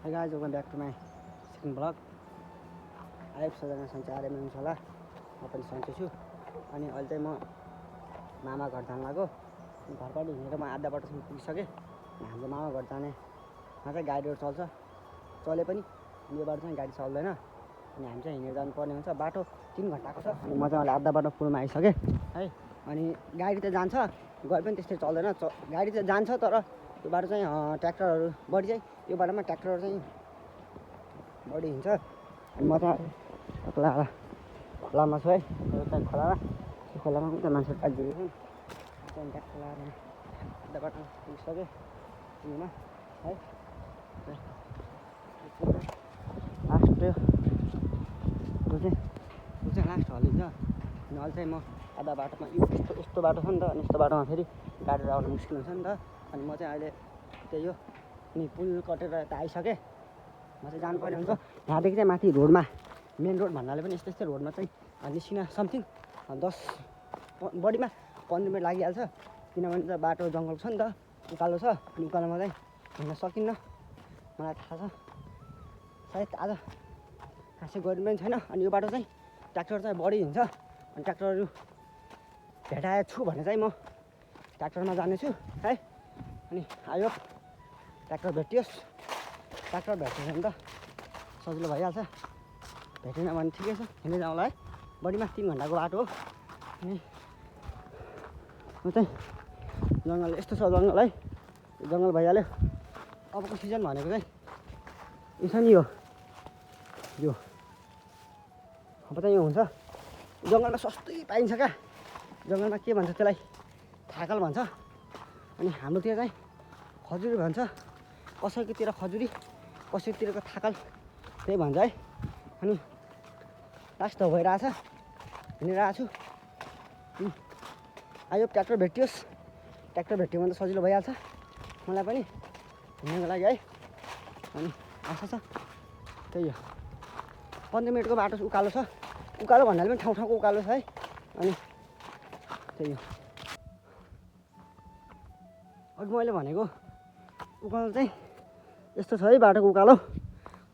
Hey guys, welcome back to my second vlog. I hope सबैजना सन्चै आरामै हुनुहुन्छ होला। म पनि सन्चै छु। अनि अहिले चाहिँ म मामा घर जान लाग्यो। घरबाट हिँडेर म आधा बाटोसम्म पुगिसकेँ। हाम्रो मामा घर जाने यहाँ चाहिँ गाडीहरू चल्छ, चले पनि यो बाटो चाहिँ गाडी चल्दैन। अनि हामी चाहिँ हिँडेर जानुपर्ने हुन्छ। बाटो 3 घन्टाको छ। अनि म चाहिँ अहिले आधा बाटो पुलमा आइसकेँ है। अनि गाडी त जान्छ, गए पनि त्यस्तै चल्दैन। गाडी चाहिँ जान्छ, तर यो बाटो चाहिँ ट्र्याक्टरहरू बढी चाहिँ यो बाटोमा ट्र्याक्टरहरू चाहिँ बढी हिँड्छ। अनि म चाहिँ खोलामा छु है। चाहिँ खोलामा पनि त मान्छे टाइदिएको छ। त्यहाँदेखि ट्याक्टर लगाएर आधा बाटो पुगिसकेँ पुलमा है। लास्ट यो चाहिँ लास्ट हल्लिन्छ। अनि अहिले चाहिँ म आधा बाटोमा यो यस्तो बाटो छ नि त। अनि यस्तो बाटोमा फेरि गाडीहरू आउनु मुस्किल हुन्छ नि त। अनि म चाहिँ अहिले त्यही हो अनि पुल कटेर यता आइसकेँ। म चाहिँ जानुपर्ने हुन्छ यहाँदेखि चाहिँ माथि रोडमा मेन रोड भन्नाले पनि यस्तै रोडमा चाहिँ निस्किन समथिङ 10 बढीमा 15 मिनट लागिहाल्छ। किनभने त बाटो जङ्गल छ नि त, उकालो छ। अनि उकालोमा चाहिँ हिँड्न सकिन्न, मलाई थाहा छ। सायद आज खासै गर्नु पनि छैन। अनि यो बाटो चाहिँ ट्र्याक्टर चाहिँ बढी हिँड्छ। अनि ट्र्याक्टरहरू भेटाएछु भने चाहिँ म ट्र्याक्टरमा जानेछु है। अनि आयो ट्र्याक्टर भेटियोस्। ट्र्याक्टर भेटेन भने त सजिलो भइहाल्छ, भेटेन भने ठिकै छ, हिँड्दै जाउँला है। बढीमा 3 घन्टाको बाटो हो। अनि म चाहिँ जङ्गल यस्तो छ जङ्गल है, जङ्गल भइहाल्यो। अबको सिजन भनेको चाहिँ यो छ नि, यो अब चाहिँ यो हुन्छ। जङ्गलमा सस्तै पाइन्छ क्या। जङ्गलमा के भन्छ त्यसलाई, थाकल भन्छ। अनि हाम्रोतिर चाहिँ खजुरी भन्छ। कसैकोतिर खजुरी, कसैतिरको थाकल त्यही भन्छ है। अनि लास्ट भइरहेछ, हिँडिरहेको छु। आयो ट्र्याक्टर भेटियोस्। ट्र्याक्टर भेट्यो भने त सजिलो भइहाल्छ मलाई पनि हिँड्नको लागि है। अनि आशा छ त्यही हो। 15 मिनटको बाटो उकालो छ। उकालो भन्नाले पनि ठाउँ ठाउँको उकालो छ है। अनि त्यही हो। अघि मैले भनेको उकालो चाहिँ यस्तो छ है, बाटोको उकालो।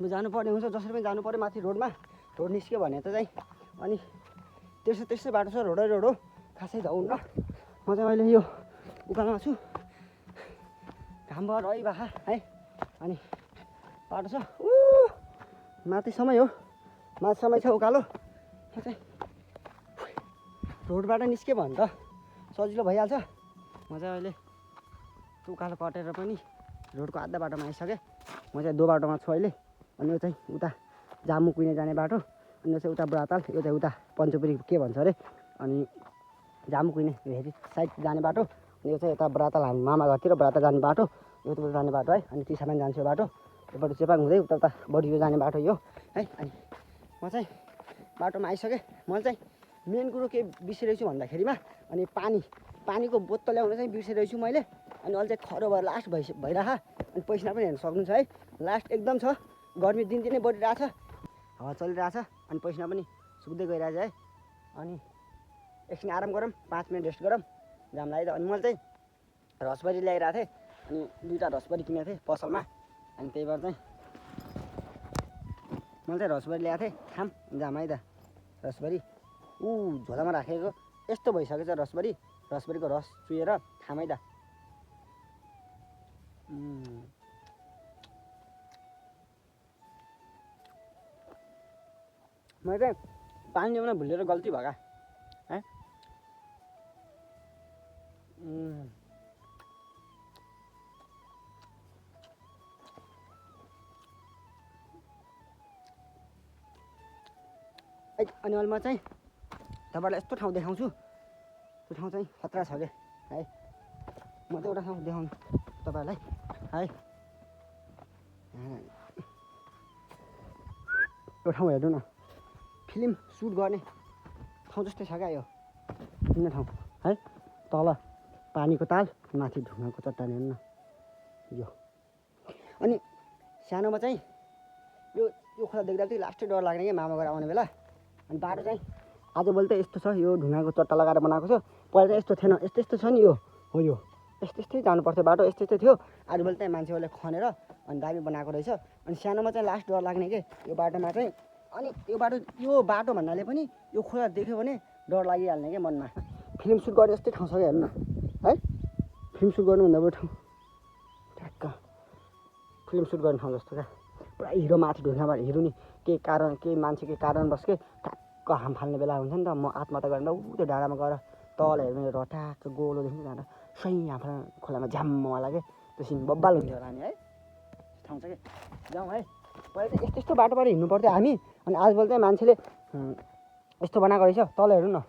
जानुपर्ने हुन्छ, जसरी पनि जानु पऱ्यो माथि रोडमा। रोड निस्क्यो भने त चाहिँ अनि त्यस्तै बाटो छ, रोडै रोड हो, खासै धौन्न। म चाहिँ अहिले यो उकालोमा छु। घामबाट रहिबाखा है। अनि बाटो छ माथिसम्मै हो, माथिसम्मै छ उकालो। म चाहिँ रोडबाट निस्क्यो भने त सजिलो भइहाल्छ। म चाहिँ अहिले उकालो कटेर पनि रोडको आधा बाटोमा आइसकेँ। म चाहिँ 2 बाटोमा छु अहिले। अनि यो चाहिँ उता जामु कुइने जाने बाटो, अनि यो चाहिँ उता बुढाताल, यो चाहिँ उता पञ्चपुरी के भन्छ अरे। अनि जामु कुइने भेरी साइड जाने बाटो। अनि यो चाहिँ यता बुढाताल हाम्रो मामा घरतिर बुढाताल जाने बाटो, यो उता जाने बाटो है। अनि चिसापानी जान्छ यो बाटो, योबाट चेपाङ हुँदै उता बढी यो जाने बाटो यो है। अनि म चाहिँ बाटोमा आइसकेँ। मैले चाहिँ मेन कुरो के बिर्सिरहेछु भन्दाखेरिमा अनि पानीको बोतल ल्याउन चाहिँ बिर्सिरहेछु मैले। अनि अहिले चाहिँ खरो भएर लास्ट भइरह। अनि पैसा पनि हेर्न सक्नुहुन्छ है, लास्ट एकदम छ। गर्मी दिनदिनै बढिरहेछ, हावा चलिरहेछ। अनि पैसा पनि सुक्दै गइरहेछ है। अनि एकछिन आराम गरौँ, 5 मिनट रेस्ट गरौँ, जाम लाग्यो। अनि मैले चाहिँ रसबरी ल्याइरहेको थिएँ। अनि 2टा रसबरी किनेको थिएँ पसलमा। अनि त्यही भएर चाहिँ मैले चाहिँ रसबरी ल्याएको थिएँ। खाम जाम है त रसबरी। झोलामा राखेको यस्तो भइसकेछ रसबरी। रसबरीको रस चुहेर खाम है त। मैले चाहिँ पानी ल्याउन भुलेर गल्ती भयो है। अनि अहिले म चाहिँ तपाईँलाई यस्तो ठाउँ देखाउँछु। त्यो ठाउँ चाहिँ खतरा छ क्या है। म चाहिँ एउटा ठाउँ देखाउनु तपाईँहरूलाई है। यो ठाउँ हेर्नु न, फिल्म सुट गर्ने ठाउँ जस्तै छ क्या यो हिँड्ने ठाउँ है। तल पानीको ताल, माथि ढुङ्गाको चट्टान हेर्नु न यो। अनि सानोमा चाहिँ यो खोला देख्दा चाहिँ लास्टै डर लाग्ने क्या मामा घर आउने बेला। अनि बाटो चाहिँ आजभोलि त यस्तो छ, यो ढुङ्गाको चट्टा लगाएर बनाएको छ। पहिला चाहिँ यस्तो थिएन, यस्तो छ नि यो हो। यो यस्तै जानुपर्थ्यो बाटो, यस्तै थियो। आजभोलि चाहिँ मान्छेहरूले खनेर अनि दामी बनाएको रहेछ। अनि सानोमा चाहिँ लास्ट डर लाग्ने के यो बाटोमा चाहिँ। अनि यो बाटो भन्नाले पनि यो खोला देख्यो भने डर लागिहाल्ने क्या मनमा। फिल्म सुट गर्ने जस्तै ठाउँ छ क्या हेर्नु न है, फिल्म सुट गर्नुभन्दा बरु ठाउँ ठ्याक्क फिल्म सुट गर्ने ठाउँ जस्तो क्या। पुरा हिरो माथि ढुङ्गाबाट हिरो नि के कारण के मान्छे के कारणवश के ठ्याक्क हाम फाल्ने बेला हुन्छ नि त। म आत्महत्या गरेर ऊ त्यो डाँडामा गएर तल हेर्ने र ठ्याक्क गोलो देख्ने जाँदा सही हाम फाल्ने खोलामा झ्याम्मवाला के त्यो सिन बब्बाल हुन्थ्यो होला नि है। ठाउँ छ कि जाउँ है। पहिला चाहिँ यस्तो बाटोबाट हिँड्नु पर्थ्यो हामी। अनि आजभोलि चाहिँ मान्छेले यस्तो बनाएको रहेछ तल हेर्नु न।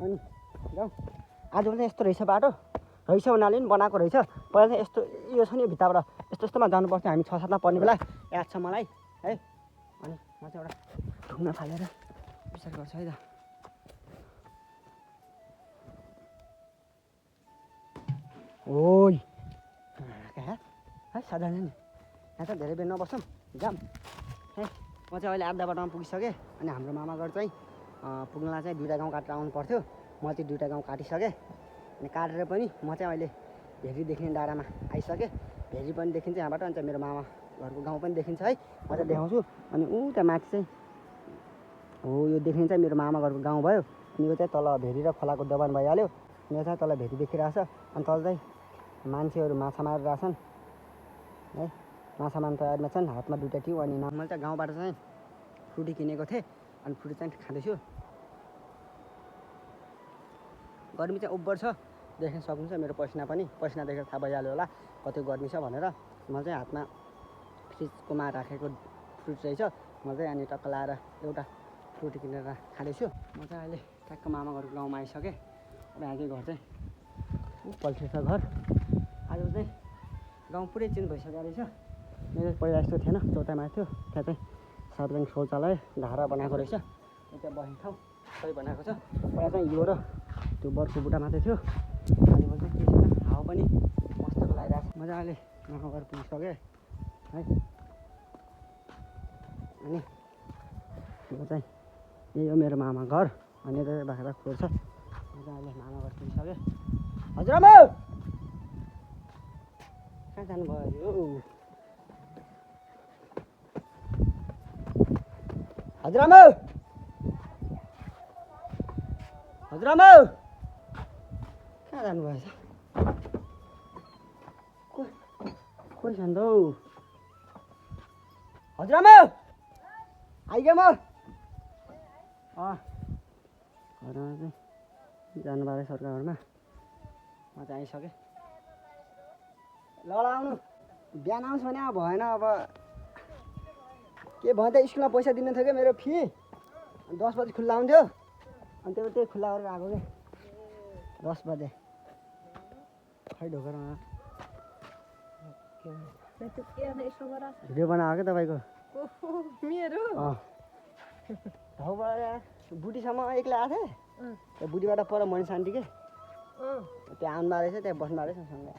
अनि जाउँ आजभोलि चाहिँ यस्तो रहेछ बाटो रहेछ उनीहरूले पनि बनाएको रहेछ। पहिला चाहिँ यस्तो यो छ नि भित्ताबाट यस्तोमा जानु पर्थ्यो हामी 6-7मा पढ्ने बेला याद छ मलाई है। अनि म चाहिँ एउटा ढुङ्गा फालेर विचार गर्छु है त। ओइ कहाँ है साधारण नि यहाँ त धेरै बेर नबसौँ जाम है। म चाहिँ अहिले आधा बाटोमा पुगिसकेँ। अनि हाम्रो मामाघर चाहिँ पुग्नलाई चाहिँ 2टा गाउँ काटेर आउनु पर्थ्यो। म चाहिँ 2टा गाउँ काटिसकेँ। अनि काटेर पनि म चाहिँ अहिले भेरी देख्ने डाँडामा आइसकेँ। भेरी पनि देखिन्छ यहाँबाट। अनि चाहिँ मेरो मामा घरको गाउँ पनि देखिन्छ है। म चाहिँ देखाउँछु। अनि त्यहाँ माथि चाहिँ हो यो देख्ने चाहिँ मेरो मामा घरको गाउँ भयो। अनि यो चाहिँ तल भेरी र खोलाको दोबान भइहाल्यो। यो चाहिँ तल भेरी देखिरहेछ। अनि तल चाहिँ मान्छेहरू माछा मारिरहेछन् है। माछा मार्न तयारीमा छन्। हातमा 2टा थियो। अनि मैले चाहिँ गाउँबाट चाहिँ फ्रुटी किनेको थिएँ। अनि फ्रुटी चाहिँ खाँदैछु। गर्मी चाहिँ ओभर छ देख्न सक्नुहुन्छ। मेरो पसिना देखेर थाहा भइहाल्यो होला कति गर्मी छ भनेर। म चाहिँ हातमा फ्रिजकोमा राखेको फ्रुट रहेछ। म चाहिँ अनि टक्क लाएर एउटा फ्रुटी किनेर खाँदैछु। म चाहिँ अहिले ठ्याक्क मामा घरको गाउँमा आइसकेँ। अब यहाँकै घर चाहिँ पल्सेछ घर। आज चाहिँ गाउँ पुरै चेन्ज भइसकेको रहेछ। मेरो पहिला यस्तो थिएन चौतामा थियो। त्यहाँ चाहिँ सार्वजनिक शौचालय धारा बनाएको रहेछ। त्यहाँ बस्ने ठाउँ सबै बनाएको छ। पहिला चाहिँ यो र त्यो बर्फको बुट्टा मात्रै थियो। आजभोलि चाहिँ केही छैन। हावा पनि मस्तको लागिरहेको छ। म चाहिँ अहिले मामा घर पुगिसकेँ है। अनि यो चाहिँ यही हो मेरो मामा घर। अनि यता बाख्रा खोर छ। म चाहिँ अहिले मामा घर पुगिसकेँ। हजुरआमा कहाँ जानुभयो? हजुरआमा हजुरआमा कहाँ जानुभएछ? कोही छन् त हौ? हजुरआमा आइगएँ म। घरमा चाहिँ जानुभयो अरे सरकार घरमा। म चाहिँ आइसकेँ। ल आउनु बिहान आउँछु भने अब भएन। अब के भयो त स्कुलमा पैसा दिनु थियो क्या मेरो फी। 10 बजी खुल्ला हुन्थ्यो। अनि त्यही खुल्ला गरेर आएको क्या 10 बजे। खै ढोकेरमा भिडियो बनाएको क्या तपाईँको मेरो ठाउँबाट बुढीसम्म एक्लै आएको थिएँ। त्यो बुढीबाट पर मनिष आन्टी के त्यहाँ आउनु रहेछ। त्यहाँ बस्नु रहेछ सँगै।